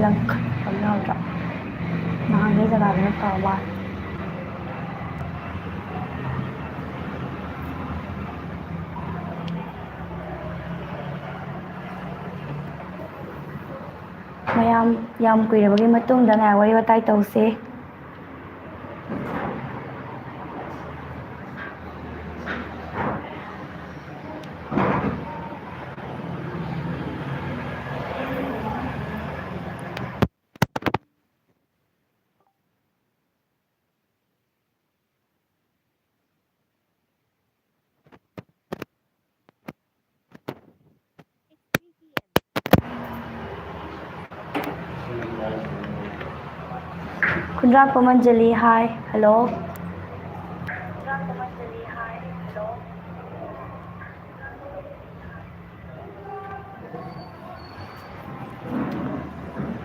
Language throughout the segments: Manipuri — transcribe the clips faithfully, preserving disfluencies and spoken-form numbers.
ꯂꯪꯈꯠꯄ ꯌꯥꯎꯗ꯭ꯔꯥ? ꯅꯍꯥꯟꯒꯩ ꯖꯒꯥꯗꯨꯅ ꯐꯕ ꯃꯥꯜꯂꯦ꯫ ꯃꯌꯥꯝ, ꯌꯥꯝ ꯀꯨꯏꯔꯕꯒꯤ ꯃꯇꯨꯡꯗ ꯉꯥꯏꯍꯥꯛ ꯋꯥꯔꯤ ꯋꯥꯇꯥꯏ ꯇꯧꯁꯦ꯫ ꯈꯨꯟꯗ꯭ꯔꯥꯛꯄ ꯃꯟꯖꯂꯤ, hi, hello꯫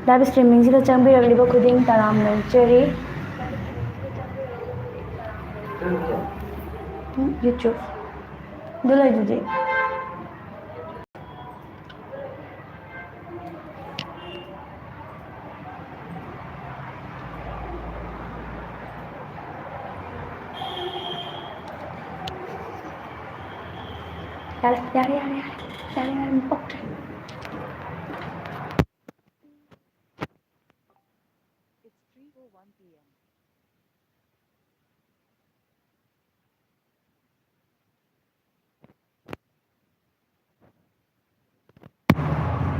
Live streamingꯁꯤꯗ ꯆꯪꯕꯤꯔꯛꯂꯤꯕ ꯈꯨꯗꯤꯡ ꯇꯔꯥꯝꯅ ꯑꯣꯛꯆꯔꯤ꯫ ꯎꯝ, YouTube꯫ ꯑꯗꯨ ꯂꯩꯗꯨꯗꯤ꯫ ꯌꯥꯔꯦ, ꯌꯥꯔꯦ, ꯌꯥꯔꯦ, ꯌꯥꯔꯦ꯫ ꯌꯥꯔꯦ, ꯌꯥꯔꯦ, ꯄꯛꯇ꯭ꯔꯦ꯫ It's three oh one p m.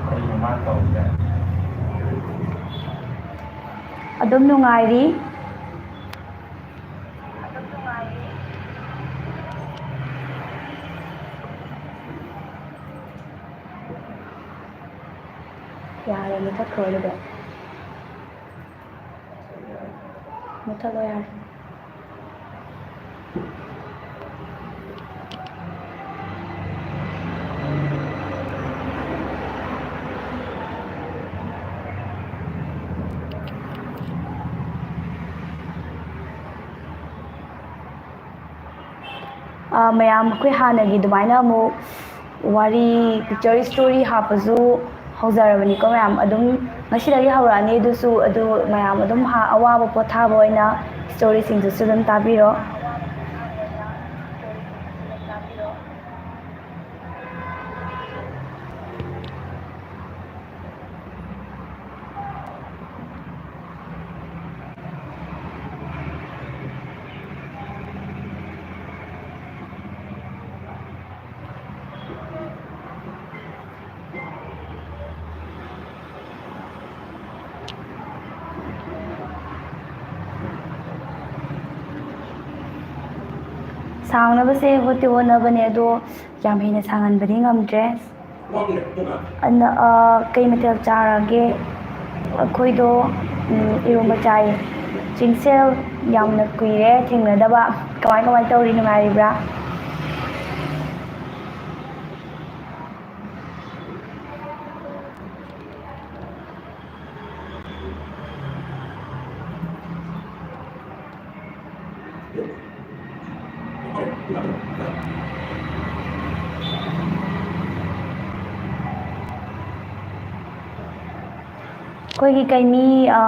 ꯀꯩꯅꯣ ꯃꯥ ꯇꯧꯔꯤꯁꯦ? ꯑꯗꯨꯝ ꯅꯨꯡꯉꯥꯏꯔꯤ꯫ ꯌꯥꯔꯦ, ꯃꯨꯊꯠꯈ꯭ꯔꯣ ꯑꯗꯨꯗꯤ꯫ ꯃꯨꯊꯠꯂꯣ ꯌꯥꯔꯦ꯫ ꯑꯥ, ꯃꯌꯥꯝ, ꯑꯩꯈꯣꯏ ꯍꯥꯟꯅꯒꯤ ꯑꯗꯨꯃꯥꯏꯅ ꯑꯃꯨꯛ ꯋꯥꯔꯤ, picture story ꯍꯥꯞꯄꯁꯨ ꯍꯧꯖꯔꯕꯅꯤꯀꯣ ꯃꯌꯥꯝ꯫ ꯑꯗꯨꯝ ꯉꯁꯤꯗꯒꯤ ꯍꯧꯔꯛꯑꯅꯤ꯫ ꯑꯗꯨꯁꯨ ꯑꯗꯨ ꯃꯌꯥꯝ ꯑꯗꯨꯝ ꯍꯥ-, ꯑꯋꯥꯕ ꯄꯣꯊꯥꯕ ꯑꯣꯏꯅ ꯁ꯭ꯇꯣꯔꯤꯁꯤꯡꯗꯨꯁꯨ ꯑꯗꯨꯝ ꯇꯥꯕꯤꯔꯣ꯫ ꯁꯥꯡꯅꯕꯁꯦ ꯍꯣꯠꯇꯤ ꯍꯣꯠꯅꯕꯅꯦ, ꯑꯗꯣ ꯌꯥꯝ ꯍꯦꯟꯅ ꯁꯥꯡꯍꯟꯕꯗꯤ ꯉꯝꯗ꯭ꯔꯦ꯫ ꯑꯗꯨꯅ, ꯑ, ꯀꯩ ꯃꯊꯦꯜ ꯆꯥꯔꯒꯦ? ꯑꯩꯈꯣꯏꯗꯣ, ꯎꯝ, ꯏꯔꯣꯝꯕ ꯆꯥꯏꯌꯦ꯫ ꯆꯤꯡꯁꯦꯜ, ꯌꯥꯝꯅ ꯀꯨꯏꯔꯦ ꯊꯦꯡꯅꯗꯕ꯫ ꯀꯃꯥꯏ ꯀꯃꯥꯏ ꯇꯧꯔꯤ? ꯅꯨꯡꯉꯥꯏꯔꯤꯕ꯭ꯔꯥ? ꯑꯩꯈꯣꯏꯒꯤ ꯀꯩꯃꯤ, ꯑ,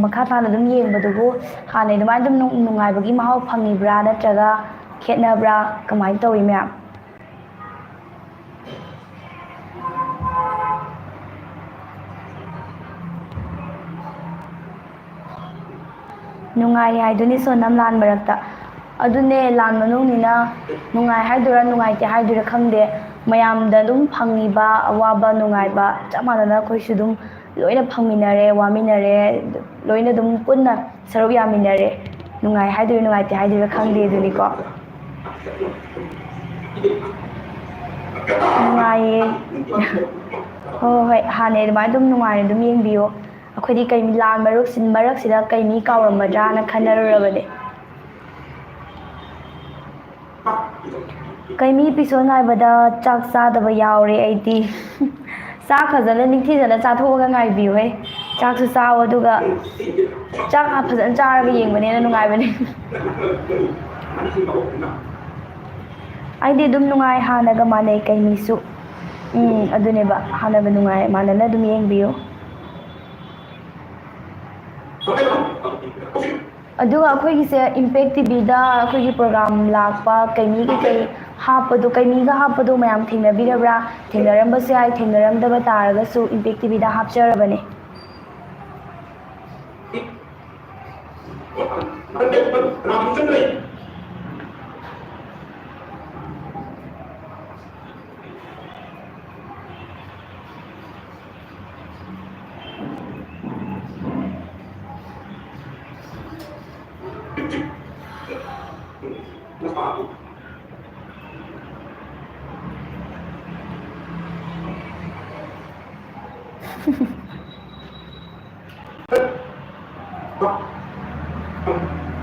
ꯃꯈꯥ ꯇꯥꯅ ꯑꯗꯨꯝ ꯌꯦꯡꯕꯗꯨꯕꯨ ꯍꯥꯟꯅꯩ ꯑꯗꯨꯃꯥꯏꯅ ꯑꯗꯨꯝ ꯅꯨꯡ-, ꯅꯨꯡꯉꯥꯏꯕꯒꯤ ꯃꯍꯥꯎ ꯐꯪꯉꯤꯕ꯭ꯔꯥ, ꯅꯠꯇ꯭ꯔꯒ ꯈꯦꯠꯅꯕ꯭ꯔꯥ? ꯀꯃꯥꯏꯅ ꯇꯧꯏ ꯃꯌꯥꯝ? ꯅꯨꯡꯉꯥꯏꯔꯤ ꯍꯥꯏꯗꯨꯅꯤ, ꯁꯣꯅꯝ, ꯂꯥꯟ ꯃꯔꯛꯇ꯫ ꯑꯗꯨꯅꯦ, ꯂꯥꯟ ꯃꯅꯨꯡꯅꯤꯅ ꯅꯨꯡꯉꯥꯏ ꯍꯥꯏꯗꯣꯏꯔꯥ, ꯅꯨꯡꯉꯥꯏꯇꯦ ꯍꯥꯏꯗꯣꯏꯔꯥ ꯈꯪꯗꯦ꯫ ꯃꯌꯥꯝꯗ ꯑꯗꯨꯝ ꯐꯪꯉꯤꯕ ꯑꯋꯥꯕ ꯅꯨꯡꯉꯥꯏꯕ ꯆꯞ ꯃꯥꯟꯅꯅ ꯑꯩꯈꯣꯏꯁꯨ ꯑꯗꯨꯝ ꯂꯣꯏꯅ ꯐꯪꯃꯤꯟꯅꯔꯦ, ꯋꯥꯃꯤꯟꯅꯔꯦ, ꯂꯣꯏꯅ ꯑꯗꯨꯝ ꯄꯨꯟꯅ ꯁꯔꯨꯛ ꯌꯥꯃꯤꯟꯅꯔꯦ꯫ ꯅꯨꯡꯉꯥꯏ ꯍꯥꯏꯗꯣꯏꯔꯥ, ꯅꯨꯡꯉꯥꯏꯇꯦ ꯍꯥꯏꯗꯣꯏꯔꯥ ꯈꯪꯗꯦ ꯑꯗꯨꯅꯤꯀꯣ꯫ ꯅꯨꯡꯉꯥꯏꯌꯦ꯫ ꯍꯣꯏ, ꯍꯣꯏ, ꯍꯣꯏ, ꯍꯥꯟꯅꯩ ꯑꯗꯨꯃꯥꯏꯅ ꯑꯗꯨꯝ ꯅꯨꯡꯉꯥꯏꯅ ꯑꯗꯨꯝ ꯌꯦꯡꯕꯤꯌꯣ꯫ ꯑꯩꯈꯣꯏꯗꯤ ꯀꯩ ꯂꯥꯟ ꯃꯔꯛꯁꯤ-, ꯃꯔꯛꯁꯤꯗ ꯀꯩ ꯃꯤ ꯀꯥꯎꯔꯝꯃꯗ꯭ꯔꯥꯅ ꯈꯟꯅꯔꯨꯔꯕꯅꯦ꯫ ꯀꯩꯃꯤ episode ꯉꯥꯏꯕꯗ ꯆꯥꯛ ꯆꯥꯗꯕ ꯌꯥꯎꯔꯦ ꯑꯩꯗꯤ꯫ ꯆꯥꯛ ꯐꯖꯅ ꯅꯤꯡꯊꯤꯖꯅ ꯆꯥꯊꯣꯛꯑꯒ ꯉꯥꯏꯕꯤꯌꯨꯍꯦ꯫ ꯆꯥꯛꯁꯨ ꯆꯥꯎ, ꯑꯗꯨꯒ ꯆꯥꯛ ꯐꯖꯅ ꯆꯥꯔꯒ ꯌꯦꯡꯕꯅ ꯍꯦꯟꯅ ꯅꯨꯡꯉꯥꯏꯕꯅꯦ꯫ ꯑꯩꯗꯤ ꯑꯗꯨꯝ ꯅꯨꯡꯉꯥꯏ, ꯍꯥꯟꯅꯒ ꯃꯥꯟꯅꯩ ꯀꯩꯃꯤꯁꯨ꯫ ꯎꯝ, ꯑꯗꯨꯅꯦꯕ, ꯍꯥꯟꯅꯒ ꯅꯨꯡꯉꯥꯏ ꯃꯥꯟꯅꯅ ꯑꯗꯨꯝ ꯌꯦꯡꯕꯤꯌꯨ꯫ ꯑꯗꯨꯒ ꯑꯩꯈꯣꯏꯒꯤꯁꯦ Impact ꯇꯤꯚꯤꯗ ꯑꯩꯈꯣꯏꯒꯤ ꯄ꯭ꯔꯣꯒ꯭ꯔꯥꯝ ꯂꯥꯛꯄ, ꯀꯩꯃꯤ ꯀꯩꯀꯩ ꯍꯥꯞꯄꯗꯣ, ꯀꯩꯃꯤꯒ ꯍꯥꯞꯄꯗꯣ ꯃꯌꯥꯝ ꯊꯦꯡꯅꯕꯤꯔꯕ꯭ꯔꯥ? ꯊꯦꯡꯅꯔꯝꯕꯁꯨ ꯌꯥꯏ, ꯊꯦꯡꯅꯔꯝꯗꯕ ꯇꯥꯔꯒꯁꯨ Impact ꯇꯤꯚꯤꯗ ꯍꯥꯞꯆꯔꯕꯅꯦ꯫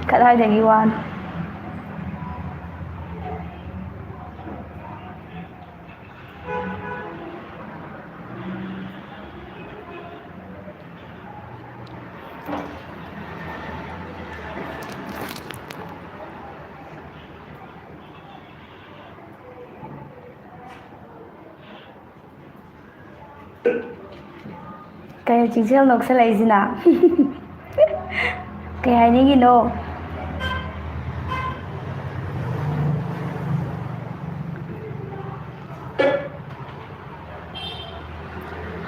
ꯀꯗꯥꯏꯗꯒꯤ ꯋꯥꯅꯣ? ꯀꯩꯅꯣ ꯆꯤꯡꯁꯦꯜ ꯅꯣꯛꯁꯜꯂꯛꯏꯁꯤꯅ? ꯀꯩ ꯍꯥꯏꯅꯤꯡꯉꯤꯅꯣ?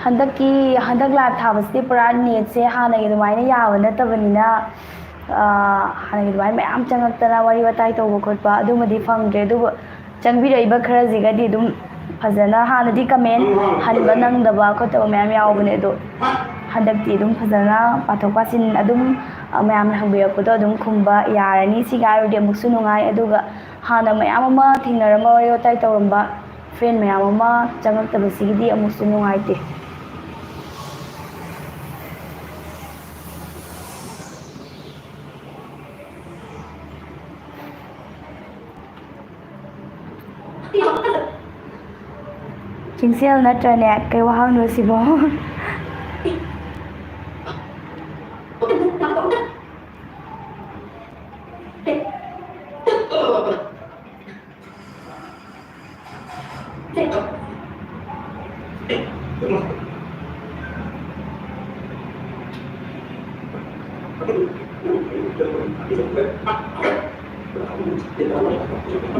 ꯍꯟꯗꯛꯀꯤ, ꯍꯟꯗꯛ ꯂꯥꯏꯚ ꯊꯥꯕꯁꯤꯗꯤ ꯄꯨꯔꯥ ꯅꯦꯠꯁꯦ ꯍꯥꯟꯅꯒꯤ ꯑꯗꯨꯃꯥꯏꯅ ꯌꯥꯕ ꯅꯠꯇꯕꯅꯤꯅ, ꯑꯥ, ꯍꯥꯟꯅꯒꯤ ꯑꯗꯨꯃꯥꯏꯅ ꯃꯌꯥꯝ ꯆꯪꯉꯛꯇꯅ ꯋꯥꯔꯤ ꯋꯥꯇꯥꯏ ꯇꯧꯕ ꯈꯣꯠꯄ ꯑꯗꯨꯃꯗꯤ ꯐꯪꯗ꯭ꯔꯦ꯫ ꯑꯗꯨꯕꯨ ꯆꯪꯕꯤꯔꯛꯏꯕ ꯈꯔꯁꯤꯒꯗꯤ ꯑꯗꯨꯝ ꯐꯖꯅ, ꯍꯥꯟꯅꯗꯤ ꯀꯃꯦꯟ ꯍꯟꯕ ꯅꯪꯗꯕ ꯈꯣꯠꯇꯕ ꯃꯌꯥꯝ ꯌꯥꯎꯕꯅꯦ, ꯑꯗꯣ ꯍꯟꯗꯛꯇꯤ ꯑꯗꯨꯝ ꯐꯖꯅ ꯄꯥꯊꯣꯛ ꯄꯥꯁꯤꯟ ꯑꯗꯨꯝ, ꯑ, ꯃꯌꯥꯝꯅ ꯍꯪꯕꯤꯔꯛꯄꯗꯣ ꯑꯗꯨꯝ ꯈꯨꯝꯕ ꯌꯥꯔꯅꯤ꯫ ꯁꯤꯒꯤ ꯍꯥꯏꯔꯨꯔꯗꯤ ꯑꯃꯨꯛꯁꯨ ꯅꯨꯡꯉꯥꯏ, ꯑꯗꯨꯒ ꯍꯥꯟꯅ ꯃꯌꯥꯝ ꯑꯃ ꯊꯦꯡꯅꯔꯝꯕ, ꯋꯥꯔꯤ ꯋꯥꯇꯥꯏ ꯇꯧꯔꯝꯕ ꯐ꯭ꯔꯦꯟ ꯃꯌꯥꯝ ꯑꯃ ꯆꯪꯉꯛꯇꯕꯁꯤꯒꯤꯗꯤ ꯑꯃꯨꯛꯁꯨ ꯅꯨꯡꯉꯥꯏꯇꯦ꯫ ꯆꯤꯡꯁꯦꯜ ꯅꯠꯇ꯭ꯔꯅꯦ? ꯀꯩ ꯋꯥꯍꯪꯅꯣ ꯁꯤꯕꯣ?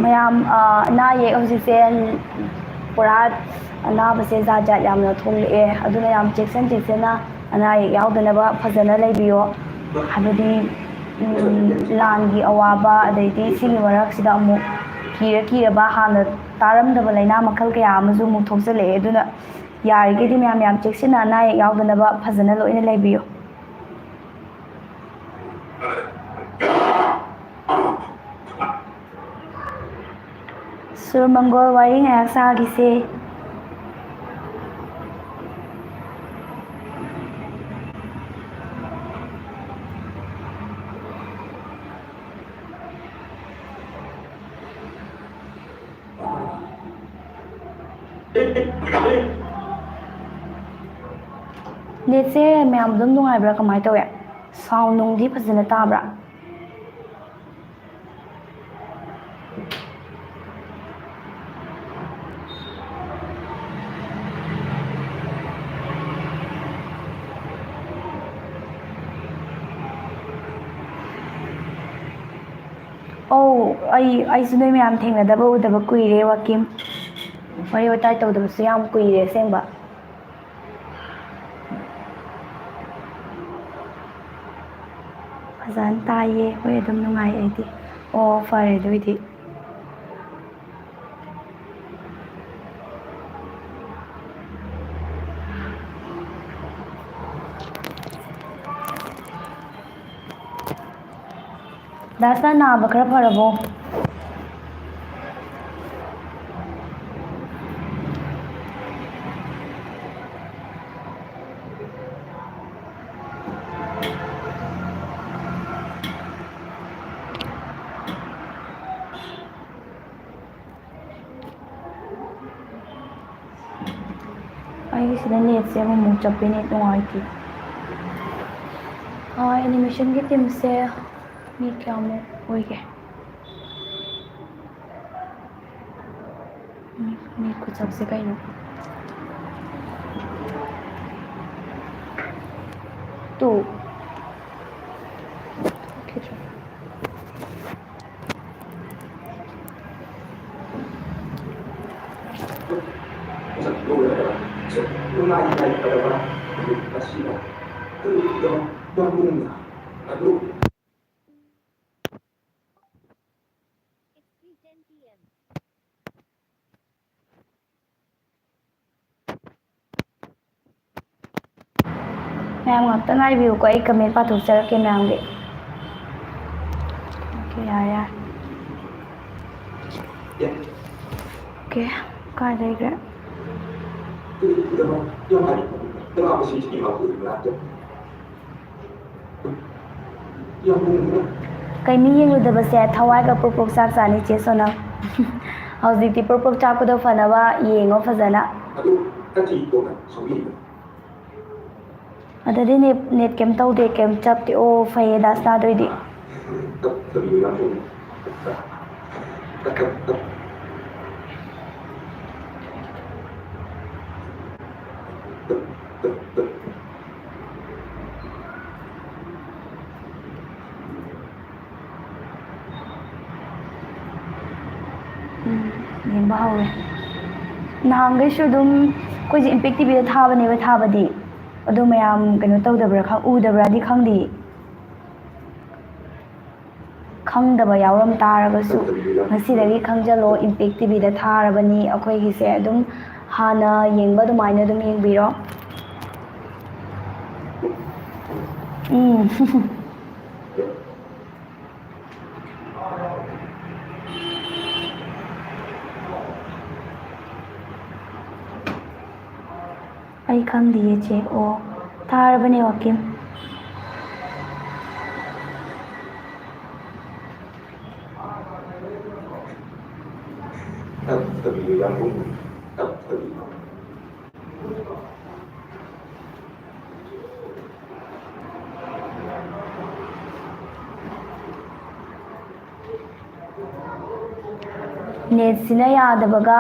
ꯃꯌꯥꯝ, ꯑ, ꯑꯅꯥ ꯑꯌꯦꯛ ꯍꯧꯖꯤꯛꯁꯦ ꯄꯨꯔꯥ ꯑꯅꯥꯕꯁꯦ ꯖꯥꯠ ꯖꯥꯠ ꯌꯥꯝꯅ ꯊꯣꯛꯂꯛꯑꯦ, ꯑꯗꯨꯅ ꯌꯥꯝ ꯆꯦꯛꯁꯤꯟ ꯆꯦꯛꯁꯤꯟꯅ ꯑꯅꯥ ꯑꯌꯦꯛ ꯌꯥꯎꯗꯅꯕ ꯐꯖꯅ ꯂꯩꯕꯤꯌꯣ꯫ ꯍꯥꯏꯕꯗꯤ, ꯎꯝ, ꯂꯥꯟꯒꯤ ꯑꯋꯥꯕ, ꯑꯗꯩꯗꯤ ꯁꯤꯒꯤ ꯃꯔꯛꯁꯤꯗ ꯑꯃꯨꯛ ꯀꯤꯔ ꯀꯤꯔꯕ ꯍꯥꯟꯅ ꯇꯥꯔꯝꯗꯕ ꯂꯥꯏꯅꯥ ꯃꯈꯜ ꯀꯌꯥ ꯑꯃꯁꯨ ꯑꯃꯨꯛ ꯊꯣꯛꯆꯜꯂꯛꯑꯦ꯫ ꯑꯗꯨꯅ ꯌꯥꯔꯤꯈꯩꯗꯤ ꯃꯌꯥꯝ ꯌꯥꯝ ꯆꯦꯛꯁꯤꯟꯅ ꯑꯅꯥ ꯑꯌꯦꯛ ꯌꯥꯎꯗꯅꯕ ꯐꯖꯅ ꯂꯣꯏꯅ ꯂꯩꯕꯤꯌꯨ꯫ ꯁꯨꯔ ꯃꯪꯒꯣꯜ, ꯋꯥꯔꯤ ꯉꯥꯏꯍꯥꯛ ꯁꯥꯈꯤꯁꯦ꯫ ꯅꯦꯠꯁꯦ ꯃꯌꯥꯝ ꯑꯗꯨꯝ ꯅꯨꯡꯉꯥꯏꯕ꯭ꯔꯥ, ꯀꯃꯥꯏꯅ ꯇꯧꯋꯦ? ꯁꯥꯎꯟ ꯅꯨꯡꯗꯤ ꯐꯖꯅ ꯇꯥꯕ꯭ꯔꯥ? ꯑꯧ, ꯑꯩ, ꯑꯩꯁꯨ ꯅꯣꯏ ꯃꯌꯥꯝ ꯊꯦꯡꯅꯗꯕ ꯎꯗꯕ ꯀꯨꯏꯔꯦ, ꯋꯥꯀꯤꯝ꯫ ꯋꯥꯔꯤ ꯋꯥꯇꯥꯏ ꯇꯧꯗꯕꯁꯨ ꯌꯥꯝ ꯀꯨꯏꯔꯦ ꯑꯁꯦꯡꯕ꯫ ꯐꯖꯅ ꯇꯥꯏꯌꯦ꯫ ꯍꯣꯏ, ꯑꯗꯨꯝ ꯅꯨꯡꯉꯥꯏ ꯑꯩꯗꯤ꯫ ꯑꯣ, ꯐꯔꯦ ꯑꯗꯨ ꯑꯣꯏꯗꯤ꯫ ꯗꯥꯁꯇ ꯅꯥꯕ ꯈꯔ ꯐꯔꯕꯣ? ꯑꯩꯒꯤꯁꯤꯗ ꯅꯦꯠꯁꯦ ꯑꯃꯨꯛꯃꯨꯛ ꯆꯞꯄꯦ, ꯅꯦꯠ ꯅꯨꯡꯉꯥꯏꯇꯦ꯫ ꯑꯥ, ꯑꯦꯅꯤꯃꯦꯁꯟꯒꯤ ꯇꯤꯝꯁꯦ ꯃꯤ ꯀꯌꯥꯃꯨꯛ ꯑꯣꯏꯒꯦ? ꯃꯤ, ꯃꯤ ꯈꯨꯆꯞꯁꯦ ꯀꯩꯅꯣ? Two. It's three ten p m. ꯃꯌꯥꯝ ꯉꯥꯛꯇ ꯉꯥꯏꯕꯤꯌꯨꯀꯣ, ꯑꯩ ꯀꯃꯦꯟ ꯄꯥꯊꯣꯛꯆꯔꯛꯀꯦ ꯃꯌꯥꯝꯒꯤ꯫ ꯑꯣꯀꯦ, ꯌꯥꯔꯦ, ꯌꯥꯔꯦ꯫ ꯑꯣꯀꯦ, ꯀꯥꯏ ꯂꯩꯈ꯭ꯔꯦ? ꯀꯩ ꯃꯤ ꯌꯦꯡꯂꯨꯗꯕꯁꯦ ꯊꯋꯥꯏꯒ ꯄ꯭ꯔꯣꯛ ꯄ꯭ꯔꯣꯛ ꯆꯥꯛ ꯆꯥꯅꯤ, ꯆꯦ ꯁꯣꯅꯝ꯫ ꯍꯧꯖꯤꯛꯇꯤ ꯄ꯭ꯔꯣꯛ ꯄ꯭ꯔꯣꯛ ꯆꯥꯛꯄꯗꯣ ꯐꯅꯕ ꯌꯦꯡꯉꯣ ꯐꯖꯅ꯫ ꯑꯗꯨꯗꯤ ꯅꯦꯠ, ꯅꯦꯠ ꯀꯩꯝ ꯇꯧꯗꯦ, ꯀꯩꯝ ꯆꯞꯇꯦ꯫ ꯑꯣ, ꯐꯩꯌꯦ, ꯗꯥꯁꯅꯥꯗꯣꯏꯗꯤ꯫ ꯎꯝ, ꯌꯦꯡꯕ ꯍꯧꯔꯦ꯫ ꯅꯍꯥꯟꯈꯩꯁꯨ ꯑꯗꯨꯝ ꯑꯩꯈꯣꯏꯁꯦ ꯏꯝꯄꯦꯛ ꯇꯤꯚꯤꯗ ꯊꯥꯕꯅꯦꯕ, ꯊꯥꯕꯗꯤ꯫ ꯑꯗꯣ ꯃꯌꯥꯝ ꯀꯩꯅꯣ ꯇꯧꯗꯕ꯭ꯔꯥ ꯈꯪ-, ꯎꯗꯕ꯭ꯔꯥꯗꯤ ꯈꯪꯗꯦ꯫ ꯈꯪꯗꯕ ꯌꯥꯎꯔꯝ ꯇꯥꯔꯒꯁꯨ ꯉꯁꯤꯗꯒꯤ ꯈꯪꯖꯜꯂꯣ, ꯏꯝꯄꯦꯛ ꯇꯤꯚꯤꯗ ꯊꯥꯔꯕꯅꯤ ꯑꯩꯈꯣꯏꯒꯤꯁꯦ꯫ ꯑꯗꯨꯝ ꯍꯥꯟꯅ ꯌꯦꯡꯕ ꯑꯗꯨꯃꯥꯏꯅ ꯑꯗꯨꯝ ꯌꯦꯡꯕꯤꯔꯣ꯫ ꯎꯝ꯫ ꯑꯩ ꯈꯪꯗꯤꯌꯦ ꯆꯦ꯫ ꯑꯣ, ꯊꯥꯔꯕꯅꯦ ꯋꯥꯀꯤꯝ꯫ ꯅꯦꯠꯁꯤꯅ ꯌꯥꯗꯕꯒ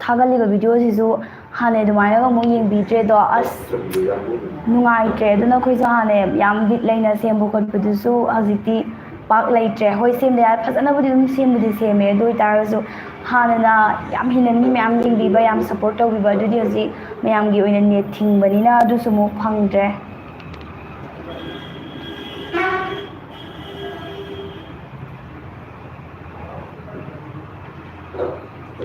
ꯊꯥꯒꯠꯂꯤꯕ ꯚꯤꯗꯤꯑꯣꯁꯤꯁꯨ ꯍꯥꯟꯅ ꯑꯗꯨꯃꯥꯏꯅꯒ ꯑꯃꯨꯛ ꯌꯦꯡꯕꯤꯗ꯭ꯔꯦ ꯑꯗꯣ, ꯑꯁ, ꯅꯨꯡꯉꯥꯏꯇ꯭ꯔꯦ꯫ ꯑꯗꯨꯅ ꯑꯩꯈꯣꯏꯁꯨ ꯍꯥꯟꯅ ꯌꯥꯝ ꯕꯤꯠ ꯂꯩꯅ ꯁꯦꯝꯕ ꯈꯣꯠꯄꯗꯨꯁꯨ ꯍꯧꯖꯤꯛꯇꯤ ꯄꯥꯛ ꯂꯩꯇ꯭ꯔꯦ꯫ ꯍꯣꯏ, ꯁꯦꯝꯗ ꯌꯥꯗ ꯐꯖꯅꯕꯨꯗꯤ ꯑꯗꯨꯝ ꯁꯦꯝꯕꯨꯗꯤ ꯁꯦꯝꯃꯦ, ꯑꯗꯨ ꯑꯣꯏꯇꯥꯔꯒꯁꯨ ꯍꯥꯟꯅꯅ ꯌꯥꯝ ꯍꯦꯟꯅ ꯃꯤ ꯃꯌꯥꯝ ꯌꯦꯡꯕꯤꯕ, ꯌꯥꯝ ꯁꯞꯄꯣꯔꯠ ꯇꯧꯕꯤꯕ, ꯑꯗꯨꯗꯤ ꯍꯧꯖꯤꯛ ꯃꯌꯥꯝꯒꯤ ꯑꯣꯏꯅ ꯅꯦꯠ ꯊꯤꯡꯕꯅꯤꯅ ꯑꯗꯨꯁꯨ ꯑꯃꯨꯛ ꯐꯪꯗ꯭ꯔꯦ꯫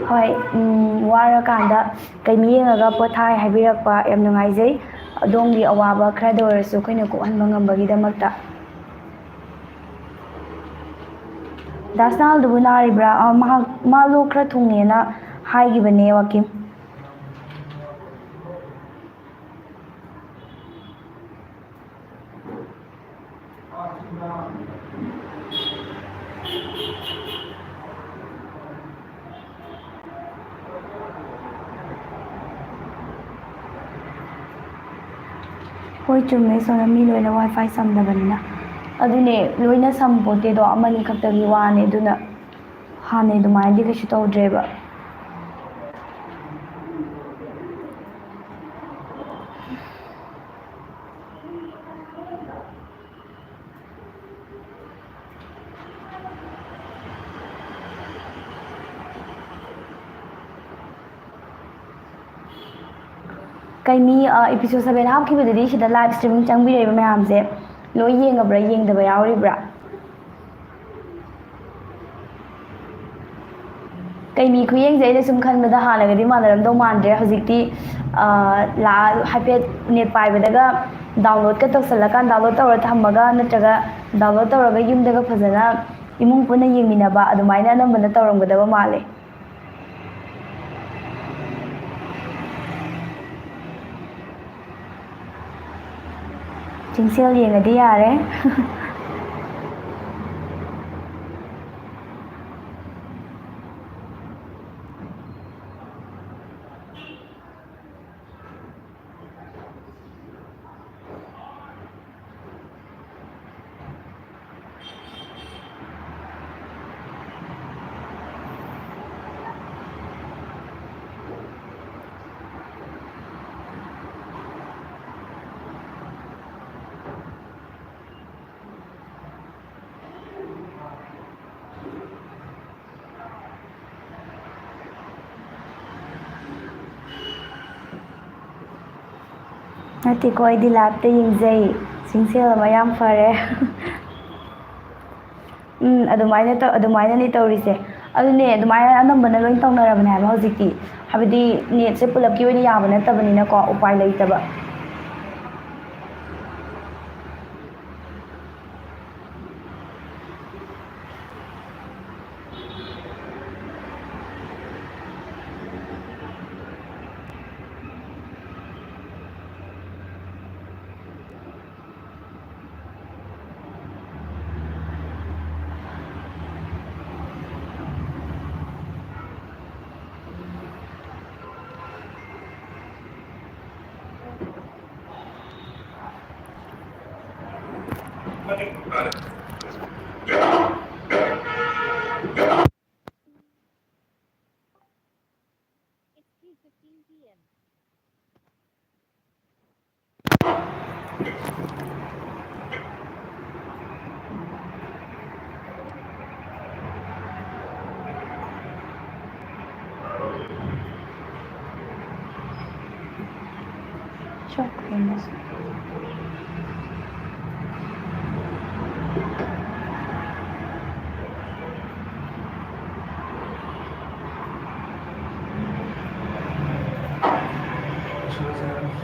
ꯍꯣꯏ, ꯎꯝ, ꯋꯥꯔꯀꯥꯟꯗ ꯀꯩꯃꯤ ꯌꯦꯡꯉꯒ ꯄꯣꯊꯥꯏ ꯍꯥꯏꯕꯤꯔꯛꯄ ꯌꯥꯝ ꯅꯨꯡꯉꯥꯏꯖꯩ꯫ ꯑꯗꯣꯝꯒꯤ ꯑꯋꯥꯕ ꯈꯔꯗ ꯑꯣꯏꯔꯁꯨ ꯑꯩꯈꯣꯏꯅ ꯀꯣꯛꯍꯟꯕ ꯉꯝꯕꯒꯤꯗꯃꯛꯇ꯫ ꯗꯥꯁꯅꯥꯜꯗꯨꯕꯨ ꯅꯥꯔꯤꯕ꯭ꯔꯥ? ꯑ, ꯃꯍꯥꯛ, ꯃꯥ ꯂꯣꯛ ꯈꯔ ꯊꯨꯡꯉꯦꯅ ꯍꯥꯏꯈꯤꯕꯅꯦ, ꯋꯥꯀꯤꯝ꯫ ꯍꯣꯏ, ꯆꯨꯝꯃꯦ, ꯁꯣꯝꯅ ꯃꯤ ꯂꯣꯏꯅ ꯋꯥꯏ ꯐꯥꯏ ꯁꯝꯗꯕꯅꯤꯅ꯫ ꯑꯗꯨꯅꯦ, ꯂꯣꯏꯅ ꯁꯝꯄꯣꯠꯇꯦꯗꯣ, ꯑꯃꯅꯤ ꯈꯛꯇꯒꯤ ꯋꯥꯅꯦ꯫ ꯑꯗꯨꯅ ꯍꯥꯟꯅꯩ ꯑꯗꯨꯃꯥꯏꯅꯗꯤ ꯀꯩꯁꯨ ꯇꯧꯗ꯭ꯔꯦꯕ꯫ ꯀꯩꯃꯤ, ꯑ, episode seven ꯍꯥꯞꯈꯤꯕꯗꯨꯗꯤ ꯁꯤꯗ live streaming ꯆꯪꯕꯤꯔꯛꯏꯕ ꯃꯌꯥꯝꯁꯦ ꯂꯣꯏ ꯌꯦꯡꯉꯕ꯭ꯔꯥ, ꯌꯦꯡꯗꯕ ꯌꯥꯎꯔꯤꯕ꯭ꯔꯥ? ꯀꯩꯃꯤ ꯈꯨꯌꯦꯡꯁꯦ ꯑꯩꯅ ꯁꯨꯝ ꯈꯟꯕꯗ ꯍꯥꯟꯅꯒꯗꯤ ꯃꯥꯟꯅꯔꯝꯗꯧ ꯃꯥꯟꯗ꯭ꯔꯦ꯫ ꯍꯧꯖꯤꯛꯇꯤ, ꯑ, ꯂꯥ-, ꯍꯥꯏꯐꯦꯠ ꯅꯦꯠ ꯄꯥꯏꯕꯗꯒ downloadꯀ ꯇꯧꯁꯜꯂꯀꯥꯟ, download ꯇꯧꯔ ꯊꯝꯃꯒ ꯅꯠꯇ꯭ꯔꯒ download ꯇꯧꯔꯒ ꯌꯨꯝꯗꯒ ꯐꯖꯅ ꯏꯃꯨꯡ ꯄꯨꯟꯅ ꯌꯦꯡꯃꯤꯟꯅꯕ ꯑꯗꯨꯃꯥꯏꯅ ꯑꯅꯝꯕꯅ ꯇꯧꯔꯝꯒꯗꯕ ꯃꯥꯜꯂꯦ꯫ ꯆꯤꯡꯁꯦꯜ ꯌꯦꯡꯉꯗꯤ ꯌꯥꯔꯦ꯫ ꯅꯠꯇꯦꯀꯣ, ꯑꯩꯗꯤ live ꯇ ꯌꯦꯡꯖꯩ꯫ ꯆꯤꯡꯁꯦꯜ ꯑꯃ ꯌꯥꯝ ꯐꯔꯦ꯫ ꯎꯝ, ꯑꯗꯨꯃꯥꯏꯅ ꯇꯧ-, ꯑꯗꯨꯃꯥꯏꯅꯅꯦ ꯇꯧꯔꯤꯁꯦ꯫ ꯑꯗꯨꯅꯦ, ꯑꯗꯨꯃꯥꯏꯅ ꯑꯅꯝꯕꯅ ꯂꯣꯏ ꯇꯧꯅꯔꯕꯅꯦ ꯍꯥꯏꯕ ꯍꯧꯖꯤꯛꯇꯤ꯫ ꯍꯥꯏꯕꯗꯤ net ꯁꯦ ꯄꯨꯂꯞꯀꯤ ꯑꯣꯏꯅ ꯌꯥꯕ ꯅꯠꯇꯕꯅꯤꯅꯀꯣ, ꯎꯄꯥꯏ ꯂꯩꯇꯕ꯫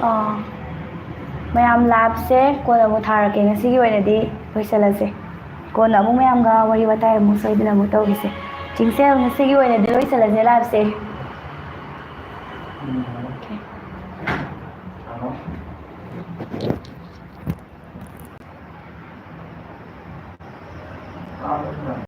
ꯑꯥ, ꯃꯌꯥꯝ, live ꯁꯦ ꯀꯣꯟꯅ ꯑꯃꯨꯛ ꯊꯥꯔꯛꯀꯦ, ꯉꯁꯤꯒꯤ ꯑꯣꯏꯅꯗꯤ ꯂꯣꯏꯁꯤꯜꯂꯁꯦ꯫ ꯀꯣꯟꯅ ꯑꯃꯨꯛ ꯃꯌꯥꯝꯒ ꯋꯥꯔꯤ ꯋꯥꯇꯥꯏ ꯑꯃꯨꯛ ꯁꯣꯏꯗꯅ ꯑꯃꯨꯛ ꯇꯧꯈꯤꯁꯦ꯫ ꯆꯤꯡꯁꯦꯜ, ꯉꯁꯤꯒꯤ ꯑꯣꯏꯅꯗꯤ ꯂꯣꯏꯁꯤꯜꯂꯁꯦ live ꯁꯦ꯫ ꯎꯝ꯫ Okay꯫